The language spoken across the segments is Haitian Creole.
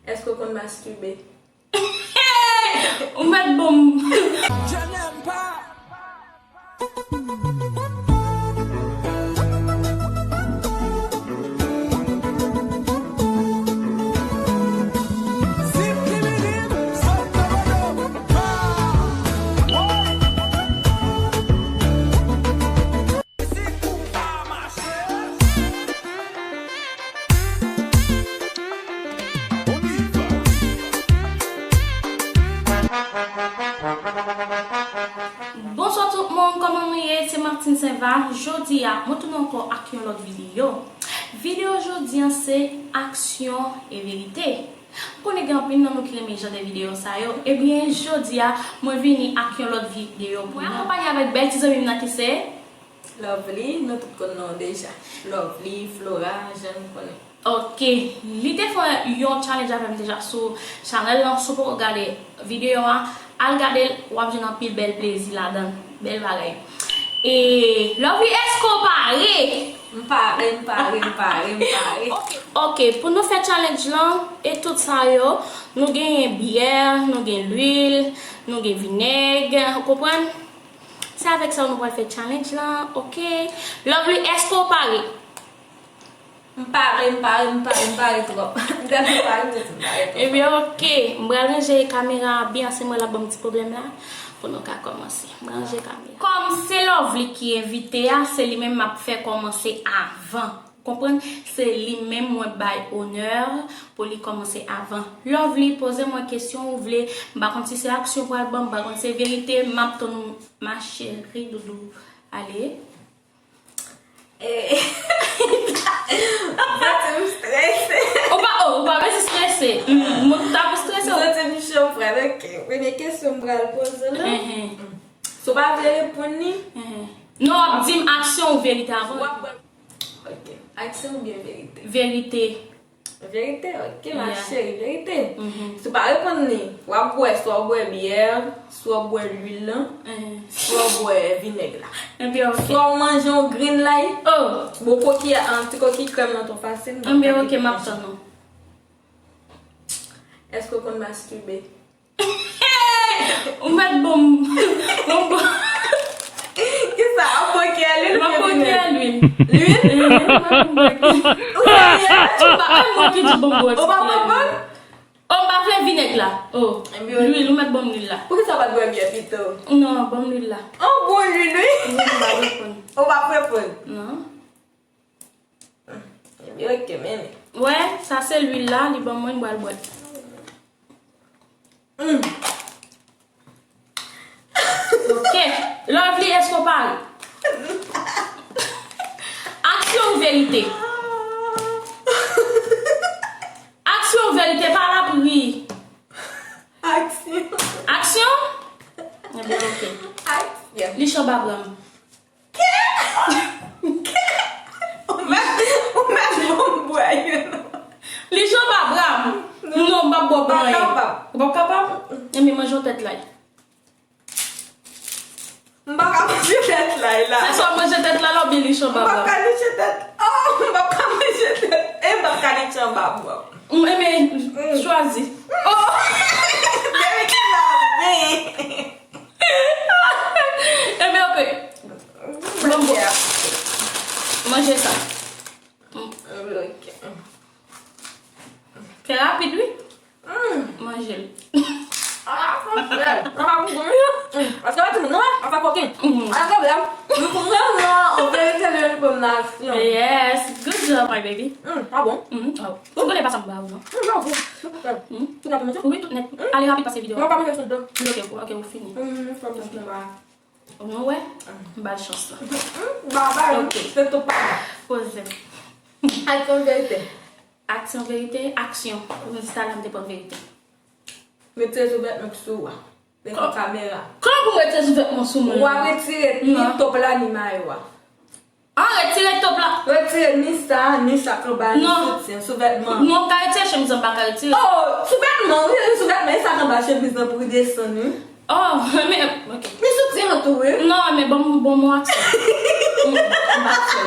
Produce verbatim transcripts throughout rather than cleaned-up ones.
Èske w konn mastibe? Ou mèt bon m. Je n'aime pas. Bonswa tout moun, kòman nou ye? Se Martine Saint-Va. Jodi a, mwen tounen ankò ak yon lòt videyo. Videyo jodi a se aksyon e verite. M konnen gen anpil nan nou ki renmen jan de videyo sa yo. Ebyen, jodi a, mwen vini ak yon lòt videyo pou nou. Mwen akonpanye avèk bèl ti zanmi m nan ki se Lovely, nou tout konn non deja. Lovely, Flora, jan nou konnen. Ok, li te fè yon challenge avè m deja sou chanèl lan. Si w poko gade videyo a, al gade l, w ap jwenn anpil bèl plezi ladan l. Bèl bagay. E Lovely, èske w pare? M pare, m pare, m pare, m pare. Ok, pou nou fè challenge lan e tout sa yo, nou genyen byè, nou gen lwil, nou gen vinèg, ou konprann? Se avèk sa nou pral fè challenge lan, ok? Lovely, èske w pare? M pare, m pare, m pare, m pare twòp. M tèlman pare, m santi m pare twòp. Ebyen, ok. M pral ranje kamera a byen, se mwen l ap ban m ti pwoblèm la, pou nou ka kòmanse. M pral ranje kamera. Kòm se Lovely ki envite a, se li menm m ap fè kòmanse avan. Ou konprann? Se li menm mwen bay onè pou li kòmanse avan. Lovely, poze mwen kesyon ou vle. M pa konn si se aksyon ou pral ban m, m pa konn si se verite. M ap tann ou, ma chérie doudou. Ale. Eh. M santi m strese. Ou pa, oh, ou pa bezwen strese. Mm, moun t ap strese. M santi m cho frèt, ok. Premye kesyon m pral poze w la. Mhm. Si w pa vle reponn li. Mhm. Non, w ap di m aksyon ou verite avan. W ap wè. Ok. Aksyon oubyen verite? Verite. Verite, ok, ma chérie, verite. Mhm. Si w pa reponn li, w ap bwè, swa w bwè byè, swa w bwè lwil lan, mhm, swa w bwè vinèg la. Ebyen, ok. Swa w manje yon grenn lay. Oh. Bon, koki, an, ti koki krèm nan twò fasil. Ebyen, ok, m ap tann ou. Èske w konn mastibe? Ou mèt ban m, ban m, ban m. Kisa? W ap manke lwil oubyen vinèg? W ap manke lwil. Lwil? Eh, ou mèt ban m manke. Ou serye? Ou pa, e mwen ki di ban m bwè ti lwil. Ou pa konprann? Oh, m pa vle vinèg la. Oh. Lwil, ou mèt ban m lwil la. Poukisa w pa t bwè byè pito? Non, ban m lwil la. Oh, bon lwil, wi. Non, m pa reponn. Ou pa reponn? Non. Ebyen, ok, men. Wè, sa se lwil la, li ban mwen, m pral bwè. Mm. Ok. Lovely, èske w pare? Aksyon ou verite? Aksyon ou verite, pa la pou ri. Aksyon. Aksyon? Ebyen, ok. Aksyon. Li chan babram. Kè? Kè? Ou mèt, ou mèt ban m bwè youn. Li chan babram. Non, m p ap bwè pou anyen. Ou p ap kapab? Ebyen, manje yon tèt lay. M pa ka manje tèt lay la. Se swa manje tèt lay la oubyen li chan babram. M pa ka manje tèt. Oh, m pa ka manje tèt. E m pa ka manje babram. Ebyen, chwazi. Oh! Depi ki la vin. Ebyen, ok. Bon, bon. Manje sa. Ok. Fè rapid, wi. Manje l. Ah, sa fè. Sa pa pou mwen. Paske pa timoun, non, an fè koken. An pwoblèm. Nou pou mwen, non, ou verite, nou pou m nan aksyon. Yes, good job, my baby. Mm, pa bon. Mm, oh. Ou konnen pa sa m ba ou, non? Mm, non, bon. Mm. Tout nèt manje? Wi, tout nèt. Mm. Ale rapid pase videyo. Non, pa manje sou do. Ok, ok, ou fini. Mm, fò m fè ba. Ou wè? M ba l chans la. Mm, ba, ba, ok. Se tou pa. Poze. Aksyon verite. Aksyon verite, aksyon. Ou di sa la m te pran verite. Retire sou vètman k sou ou a. Devan kamera. Kòman pou m retire sou vètman sou mwen? W a retire ni top la, ni mayo a. Ah, retire top la. Retire ni sa, ni sa k anba, ni soutyen, sou vètman. Non, m ka retire chemiz lan, m pa ka retire. Oh, sou vètman, wi, wi, sou vètman, e sa k anba chemiz lan pou li desann, wi. Oh, men, ok. Ni soutyen an tou, wi. Non, men bon, bon, bon aksyon. Mm, m pa aksyon.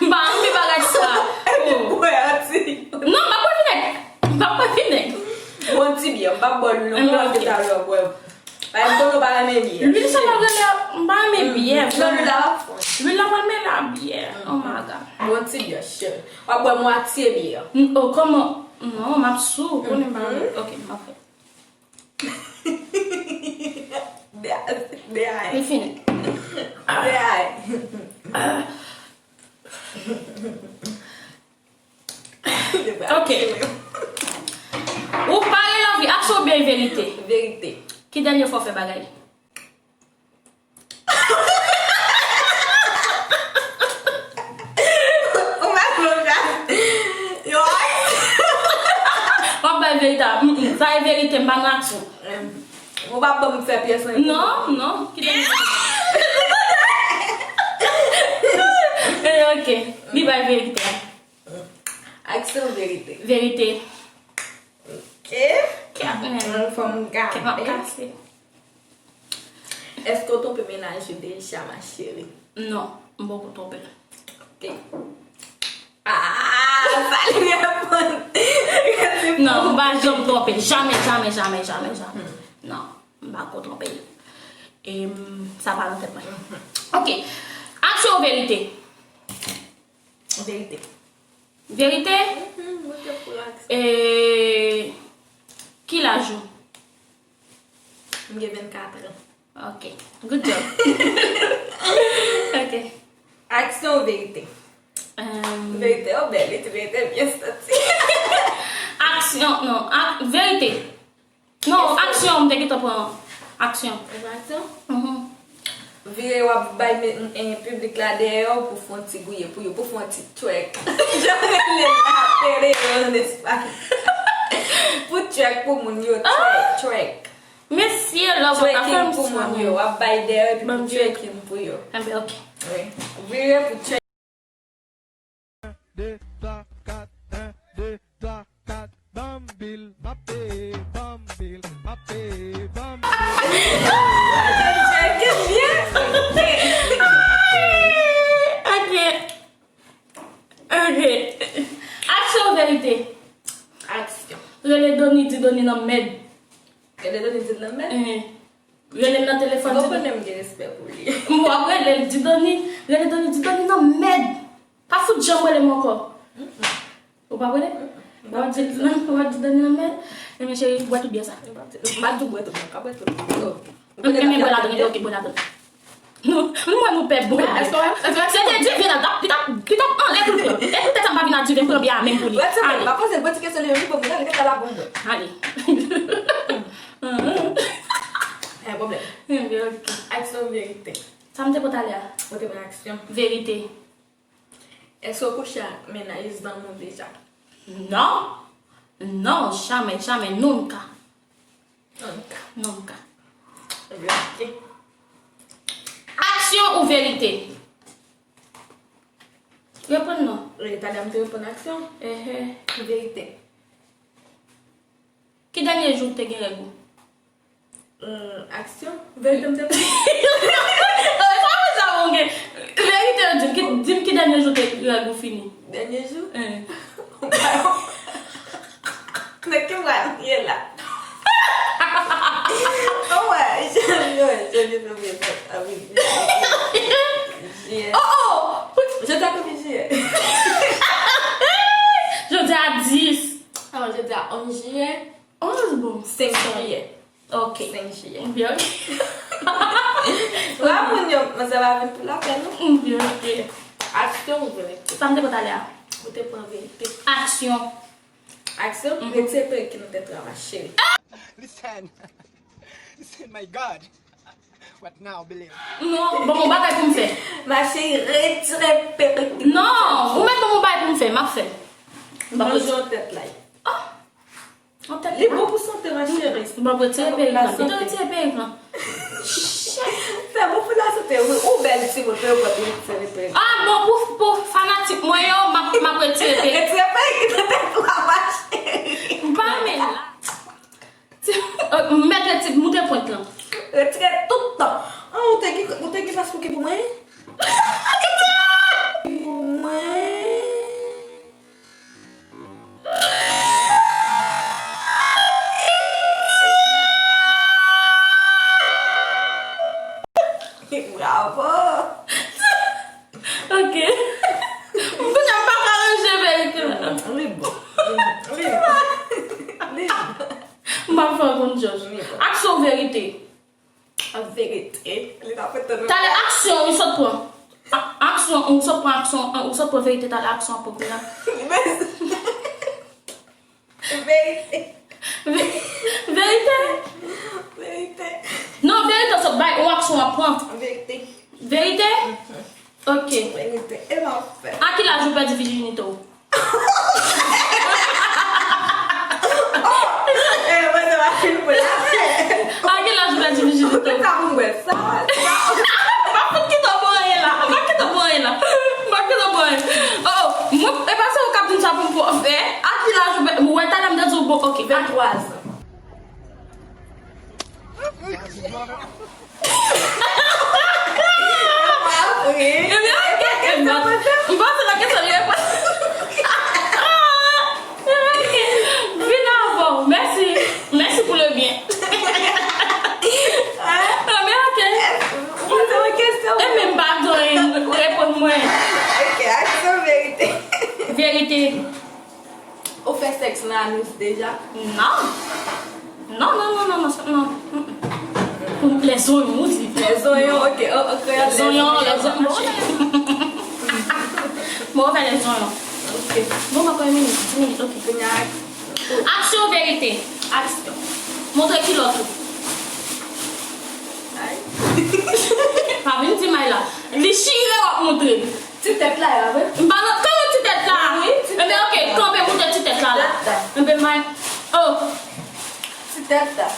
M pa anvi bagay sa. Epi bwè an ti. Non, m pa bwè vinèg. M pa bwè vinèg. M p ap bò lwi non, m ap fè talè w bwè. Paske m konnen w pa renmen byè. Lwil sa pral rele, m pa renmen byè. Non, lwil la p ap fon. Lwil la pral mele a byè. Oh my God. Bon ti byè, cheri. W ap bwè mwatye byè. Oh, kòman? Non, m ap sou, konnen m pa renmen. Ok, m ap fè. De, de ay. Li fini. De ay. Ok. Ou pale lavi, aksyon oubyen verite? Verite. Ki dènye fwa w fè bagay? Ou pa konn sa. Yo. W ap bay verite. Mm, mm. Sa e verite, m pa nan aksyon. Ou pa ban m fè pyès anyen. Non, non. Ki dènye fwa? Eh, ok. Li bay verite. Aksyon, verite? Verite. Ok. Kè ap, mm, fò m gade. Kè ap kase. Èske w twonpe mennaj ou deja, ma chérie? Non, m poko twonpe l. Ok. Ah, sa li reponn. Non, m pa janm twonpe l. Jamè, jamè, jamè, jamè, jamè. Non, m pa ko twonpe l. E, mm, sa pa nan tèt mwen. Ok. Aksyon ou verite? Verite. Verite? Mhm, mwen te pou aksyon. E, ki laj ou? M gen vennkat an. Ok. Good job. Ok. Aksyon ou verite? Ehm, verite, oh, bèl, li te verite byen santi. Aksyon, non, ak, verite. Non, aksyon, m te gentan pran aksyon. Ou pran aksyon? Mhm. Vire w ap bay men, en, piblik la dèyè w pou fè yon ti gouye pou yo, pou fè yon ti twerk. Jan rele la, perreo an espanyòl. Pou twerk pou moun yo, twerk, twerk. Mesye, love, w ap fè m pou moun yo, w ap bay dèyè epi pou twerking pou yo. Enben, ok. Wi. Vire pou twerk. De, twa, kat, en, de, twa, kat, banm bil, m ap peye, banm bil, m ap peye, banm bil. Twerking byen. Ok. Ok. Aksyon ou verite? Aksyon. Rele Doni, di Doni nan mèd. Rele Doni, di l nan mèd? Ehe. Rele l nan telefòn. Ou konnen m gen respè pou li. M w ap rele l, di Doni, rele Doni, di Doni nan mèd. Pa fout janm rele m ankò. Ou pa rele? W ap di, w ap di Dani nan men, men cheri, bwè tout byè sa. M pa di w bwè tout, non, pa bwè tout. Ou renmen bwè ladan, ok, bwè ladan. Nou, nou wè nou pè bwè. Se te diven la, li t ap, li t ap anlè pou l pran. E poutèt sa m pa vin ak diven, m pran byè a menm pou li. Ale. M ap poze l bon ti kesyon, li menm li bon, li gentan la bon bwè. Ale. Gen pwoblèm. Ok. Aksyon, verite? Sa m te pran talè a. Ou te pran aksyon. Verite. Èske w kouche ak mennaj zanmi w deja? Non. Non, jamè, jamè, nunca. Nunca. Nunca. Ok. Aksyon ou verite? Reponn non. E, talè a m te reponn aksyon. Ehe. Verite. Ki dènye jou w te gen règ ou? Hum, aksyon. Verite m te fè. Sa vle sa ou gen. Verite, di m ki, di m ki dènye jou te règ ou fini. Dènye jou? Hein. Nan ki mwa nou ye la? Ou wè, janm yo wè, janm yo fè mwen fè avèk jiyè. Oh, oh! Jodi a konbyen jiyè? Jodi a dis. Ah, jodi a onz jiyè. Onz bon. Senk jiyè. Ok. Senk jiyè. Byen. Wa moun yo, manzè pa vin pou lapè, non? Byen, ok. Aksyon ou verite? Sa m te pran talè a? Ou te pran verite. Aksyon. Aksyon? Mhm. Retire perik ki nan tèt ou a, ma chérie. Listen. Listen, my God. What now, Billy? Non, ban m yon bagay pou m fè. Ma chérie, retire perik ki nan tèt ou. Non, ou mèt ban m yon bagay pou m fè, m ap fè. Manje yon tèt la. Ah! Li bon pou sante, ma chérie. M ap retire perik lan. Li te retire perik lan. Sa bon pou lasante, wi. Ou bèl timoun, fè yo pran perik, fè perik. Ah, bon, pou, pou fanatik mwen yo, m ap, m ap retire perik. Retire perik nan tèt ou a, ma chérie. M pa renmen la. M mèt retire, moute pwent lan. Retire tout tan. Ah, ou te gen, ou te gen pas pou ki pou mwen? Pou mwen. Jòj. Aksyon, verite. Verite. Li pa kontan non. Talè aksyon, ou sot pran. A- Aksyon, ou sot pran aksyon, ou sot pran verite, talè aksyon ap pran kounye a. Verite. Ve- Verite. Verite. Non, verite, ou sot bay, ou aksyon ap pran. Verite. Verite? Ok. Verite. E m ap fè. A ki laj ou pèdi vijinite w? Eh, mwen se pa fin pou la fè. A ki laj ou pèdi vijinite w? Mwen sa pou mwen sa. M pa fout kite w pou anyen la. M pa kite w pou anyen la. M pa kite w pou anyen. Oh, mwen, e pa se ou k ap di m sa pou m fè. A ki laj ou pèdi, mwen talè m te di w, bon, ok. Venntwa zan. Ebyen, ok, m panse nan kesyon li reponn. Vin avè w. Mèsi. Mèsi pou le byen. Ebyen, ok. Ebyen, m pa gen anyen. Reponn mwen. Ok, aksyon, verite. Verite. Ou fè sèks nan anous deja? Non. Non, non, non, non, non, non. Mm, mm. Pou lè zonyon, ou di. Lè zonyon, ok. O, ok, lè zonyon, lè zonyon. Bon, ou fè lè zonyon. Ok. Bon, mwen pran minit, dis minit, ok. Kounye a, aksyon, verite. Aksyon. Montre kilòt ou. Ay. Pa vin di may la. Li chire w ap montre. Ti tèt la, e pa vre? M pa nan, kòman ti tèt la? Wi, ti tèt la. Ebyen, ok, kanpe, montre ti tèt la, la. Ti tèt la. Ebyen, may. Oh. Ti tèt la.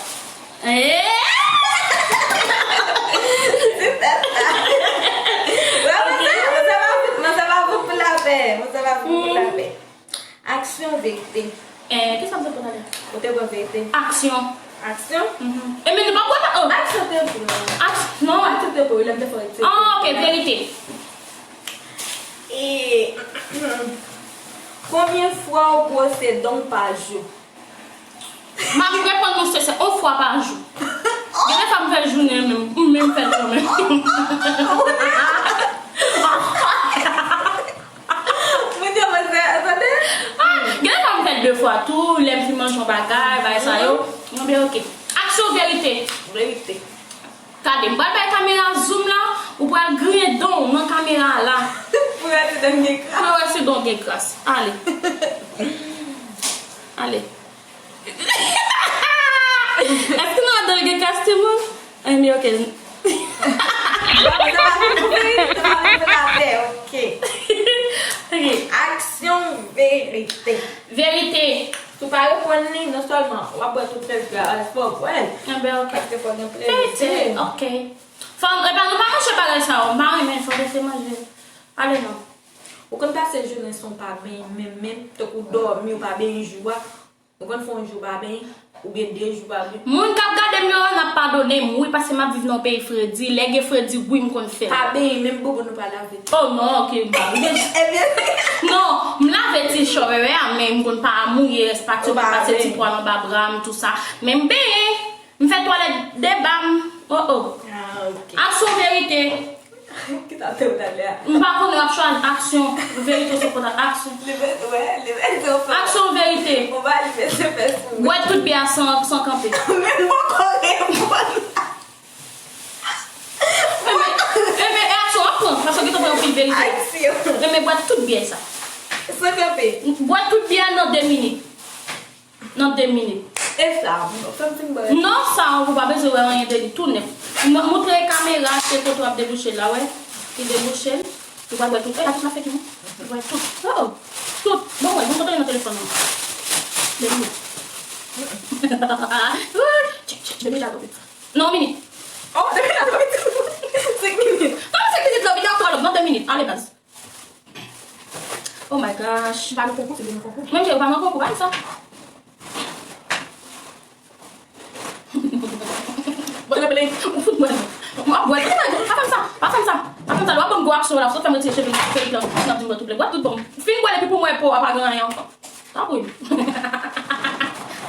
Eh! Ti tèt la. Wè, mwen se, mwen se pa, mwen se pa pou lapè. Mwen se pa pou lapè. Aksyon, verite. Eh, kisa m te pran talè? Ou te pran verite. Aksyon. Aksyon? Mhm. E men nou pa pran, oh. Aksyon te pou non. Aks-, non. Aksyon te pou, lè m te fè ti. Ah, ok, verite. E, konbyen fwa ou bwose dan w pa jou? M ap reponn ou se, se yon fwa pa jou. Gen de fwa m fè jounen menm, m menm fè l kanmenm. Mwen te wè sa, tande? Ah, gen de fwa m fè de fwa tou, lè m fin manje yon bagay, bagay sa yo. Mwen byen, ok. Aksyon, verite. Verite. Gade, m pral bay kamera zoom la, ou pral griyen dan w nan kamera a la. Pou wè si dan gen kras. Pou wè si dan gen kras. Ale. Ale. Èske nan dan l gen kras, timoun? Ebyen, ok. Bon, sa va vin pou verite, sa va vin pou lapè, ok. Ok. Aksyon, verite. Verite. Si w pa reponn li, non sèlman w ap bwè tout lèt gras, fò w bwè l. Enben, ok. Paske fò gen plezi. Verite, ok. Fò, epa, nou pa manje bagay sa yo. M pa renmen, fò w rete manje. Ale non. Ou konn pase jounen san w pa benyen menm, menm, tankou dòmi, ou pa benyen jou a. Ou konn fè yon jou pa benyen, oubyen de jou pa benyen. Moun k ap gade m yo, n ap padone m, wi, paske m ap viv nan yon peyi fredi. Lè gen fredi, wi, m konn fè l. Pa benyen, menm bouboun ou pa lave. Oh non, ok, m pa rive. Ebyen. Non, m lave ti chòvèvè a, men m konn pa mouye rès pati yo, m pa pase ti pwal anba bra m, tou sa. Men m benyen, m fè twalèt de ba m. Oh, oh. Ah, ok. Aksyon, verite. Ki sa te w talè a? M pa konnen, w ap chwazi aksyon, verite, se kontan aksyon. Li mèt, wè, li mèt, se yon fè. Aksyon, verite. Ou pa li mèt, se fè sou. Bwè tout byè a san, san kanpe. Men m poko reponn. Enben, enben, e aksyon w ap pran, paske w gentan pran anpil verite. Aksyon. Enben, bwè tout byè sa. San kanpe. Bwè tout byè a nan de minit. Nan de minit. E sa, fè m fin bwè. Non, sa, ou pa bezwen wè anyen de li, tou nèf. M, montre kamera, se kote w ap debouche la, wè. Li debouche l. Ou pa bwè tout. E, a tout la fè ki bon. Ou bwè tout. Oh, oh. Tout. Bon, wè, bon, kote nan telefòn nan. De minit. Tchik, tchik, de minit la, kote. Non, minit. Oh, de minit la, kote. Senk minit. Non, senk minit la, videyo ap twò long, nan de minit. Ale, baz. Oh my gosh. Ou pa nan konkou, se de nan konkou. Menm jan, ou pa nan konkou, pa di sa. Bon, le play. Ou fout mwen. M ap bwè. Pa fè m sa. Pa fè m sa. Pa fè m sa. Lè w ap ban m gwo aksyon la, sot fè m retire cheve, cheve blan. N ap di m bwè tout ble. Bwè tout bon. Fin bwè epi pou mwen po a pa gen anyen ankò. Tanpri.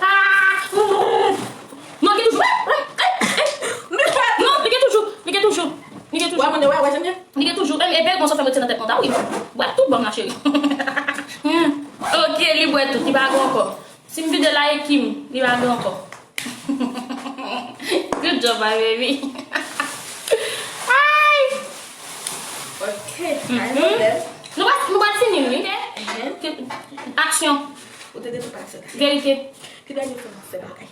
Ah! Non, gen toujou. Non, li gen toujou. Li gen toujou. Li gen toujou. Wè, mwen, wè, wè, jan m ye. Li gen toujou. E, e, bèl bon sa fè m retire nan tèt mwen, ta wi. Bwè tout bon m la, cheri. Hmm. Ok, li bwè tout. Li pa gen ankò. Si m vide la e Kim, li pa gen ankò. Jan pa baby. Ay! Ok, ay modèl. Nou pa nou pa fini wi. Mhm. Ke- Aksyon. Ou te depi pa aksyon. Verite. Ki dènye fwa ou fè bagay?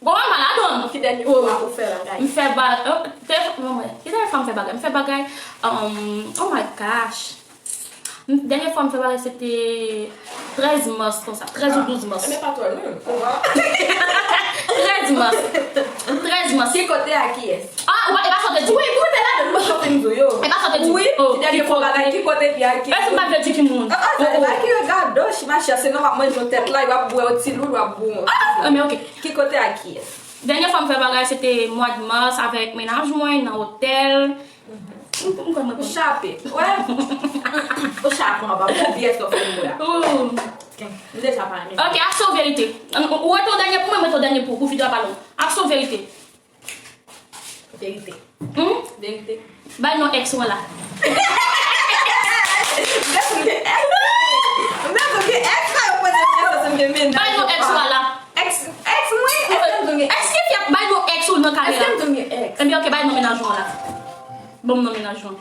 Bon, mwen pa ladan. Ki dènye fwa ou fè bagay? M fè bagay. Ki dènye fwa m fè bagay? M fè bagay. Um, oh my gosh. Dènye fwa m fè bagay se te trèz mas konsa. Trèz ou douz mas. Men pa twò non. Trèz mas. Trèz mas. Ki kote a kiyès? Ah, ou pa- e pa sa w te di. Wi, goute la de mwen chòp m di yo. E pa sa w te di. Wi, Oh, ki dènye fwa bagay, ki kote pi a ki? Èske m pa te di ki moun? Ah, ah, se pa ki regado, chi mache, se non w ap manje yon tèt la, w ap bwè yon ti lou, w ap bwè yon. Ah, men ok. Ki kote a kiyès? Dènye fwa m fè bagay se te mwa de mas avèk mennaj mwen nan otèl. M- m- m- Ou chape. Wè. Ou chape anba. Pou byè sa w fè m la. Oh. M deja pa renmen. Ok, aksyon verite. Ou rete w dènye pou mwen, mwen rete w dènye pou, pou videyo a pa long. Aksyon verite. Verite. Hmm? Verite. Bay non ex mwen la. M te konn gen ex. M te konn gen ex la yo poze m kesyon si m gen mennaj. Bay non ex mwen la. Ex, ex mwen, èske m konn gen ex? Èske fè bay non ex ou nan Èske kamera? m konn gen ex? Ebyen ok, bay non mennaj mwen la. Ban m non mennaj mwen.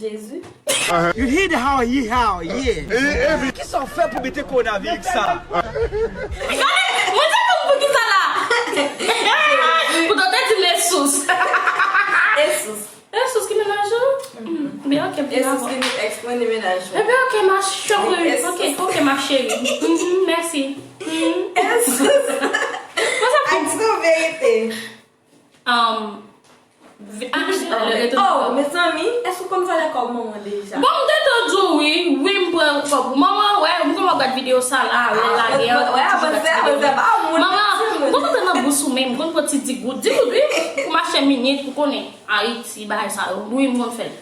Jezi. You hear the how he how, yeah. Kisa w fè pou mete kowonaviris sa? Gade, mwen te konn pou ki sa la. Poutan te di l Jesus. Jesus. Jesus ki mennaj ou? Ebyen ok, Jesus ki ni ex mwen ni mennaj mwen. Ebyen ok, ma chérie. Jesus. Ok, ok, ma chérie. Mhm, mèsi. Mhm. Jesus. Aksyon verite. Um, vi- ah, Oh, mezanmi, èske w konn valè kòb manman deja? Bon, m te tande w wi. Wi, m pran kòb. Manman, wè, m konn w ap gad videyo sa la, wè, Ah, lage wè, an, wè, ti wè, gad wè, videyo. wè, ah, moun Manman, ti moun. m konn pran nan bous ou menm, m konn pran ti di goud, di goud wi, pou m achte minit, pou konnen Ayiti, bagay sa yo. Wi, m konn fè l.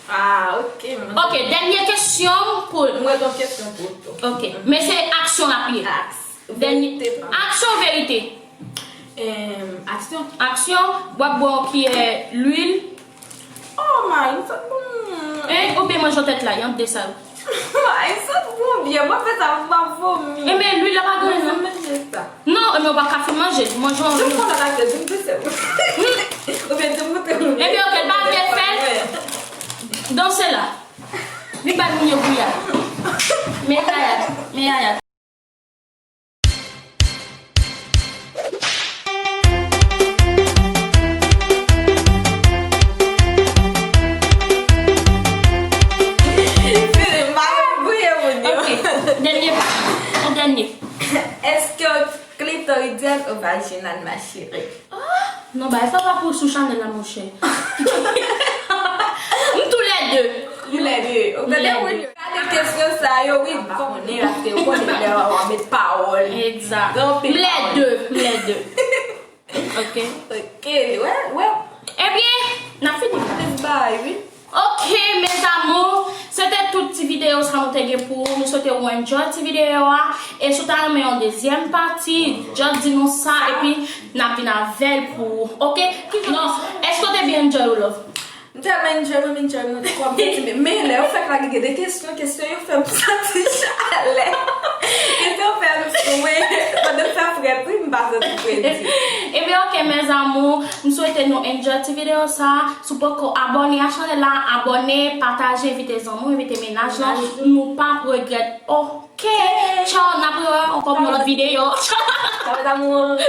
Ah, ok. Mwen Ok, dènye kesyon pou Mwen gen yon kesyon pou ou tou. Ok, men se aksyon l ap ye. Aks. Dènye Verite pa. Aksyon, verite. Em, aksyon. Aksyon, w ap bwè yon kiyè lwil. Oh, mari, m sot bon. Hein, oubyen manje yon tèt la, yon de sa yo. Mari, m sot bon byen. Mwen fè sa, m pa vomi. Enben, lwil la pa gen Mwen non. manje sa. Non, enben, w pa ka fin manje, manje yon Dim lwil. Konan la ke dim pise. Oubyen dim moutre moun. Ebyen, ok, l pa vle fè l. Danse la. Li bay moun yo gouya. Men yaya, men yaya. Fini, m pa konn gouye moun yo. Ok, dènye pa. Yon dènye. Èske w klitoridyen ou vajinal, ma chérie? Non, bagay sa pa pou sou chanèl la, monchè. M tou lè de. Ou lè de. Ou gade moun yo. Gade kesyon sa yo, wi, m pa konnen, paske ou konnen lè w ap met pawòl. Egzak. Gen anpil M lè pawòl. De, m lè de. Ok. Ok, wè, wè. Ebyen, n ap fini. Plis bay, wi. Ok, mes amours, se te tout ti videyo sa nou te gen pou ou. Nou swete ou enjoy ti videyo a. E si w ta renmen yon dezyèm pati, just di nou sa, epi n ap vin avè l pou ou. Ok? Non, èske w te byen enjoy ou, love? M tèlman enjoy, mwen enjoy mwen twò, m santi men, men lè yo fèk lage gen de kesyon, kesyon yo fè m santi chalè. Kesyon yo fè m swe, pandan m fè frèt, wi, m pa santi fredi. Ebyen, ok, mes amours, m swete nou enjoy ti videyo sa. Si w poko abòne a chanèl la, abòne, pataje, envite zanmi w, envite mennaj lan. Nou p ap regrèt. Ok, tchaw, n ap rewè ankò pou yon lòt videyo. Tchaw, mes amours.